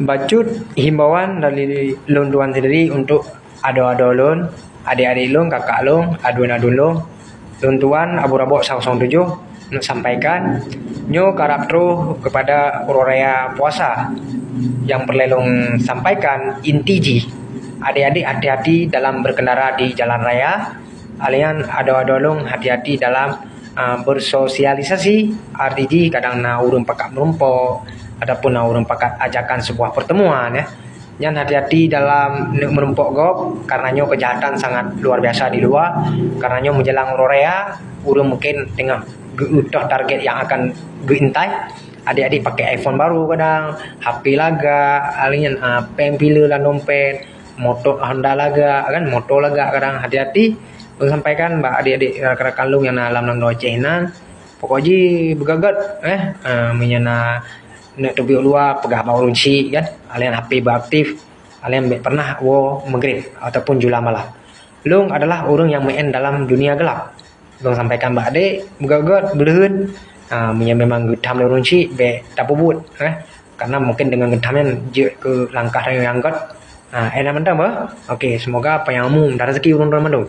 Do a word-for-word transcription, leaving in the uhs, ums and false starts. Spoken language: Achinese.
Bacut himbauan dari lôn tuan sendiri untuk adoe-adoe lôn, adik-adik lôn, kakak lôn, aduen-aduen lôn, lôn tuan Abu Rabok seratus tujuh, nak sampaikan, nyoe karab troh kepada uroe raya puasa. Yang peureulée lôn sampaikan, inti jih, adik-adik hati-hati dalam berkendara di jalan raya, alian adoe-adoe lôn hati-hati dalam, ah, bersosialisasi, arti jih kadang na ureuëng pakat meurumpok, ataupun na ureuëng pakat ajakan sebuah pertemuan, ya. Nyan hati-hati dalam neuk meurumpok gob, karena nyoe kejahatan sangat luar biasa di luwa. Karena nyoe menjelang uroe raya, ureuëng mungkin teungoh geutoh target yang akan geuintai. Adik-adik pakai iPhone baru kadang, H P lagak, alian, ah, péng pile lam dompet, motor Honda lagak kan, motor lagak kadang, hati-hati. Lôn sampaikan bak adik-adik rakan-rakan lôn nyang na lam nanggroe Aceh nan, pokok jih beugagot, eh, ah, meunyoe na neuk teubiet luwa, peugah bak ureuëng chik kan, alian H P beuaktif, alian bék pernah woe meugrib ataupun jula malam. Lôn adalah ureuëng nyang meu'en dalam dunia gelap. Lôn sampaikan bak adik, beugagot, beuleuheut, ah, meunyoe memang geutham lé ureuëng chik, bék tapeubuet, eh. Karena mungkin dengan geutham nyan jeuet keu langkah tanyoe nyang göt. Ah, eh, na mantong bah. Oke, semoga panyang umu dan rezeki ureuëng-ureuëng mandum.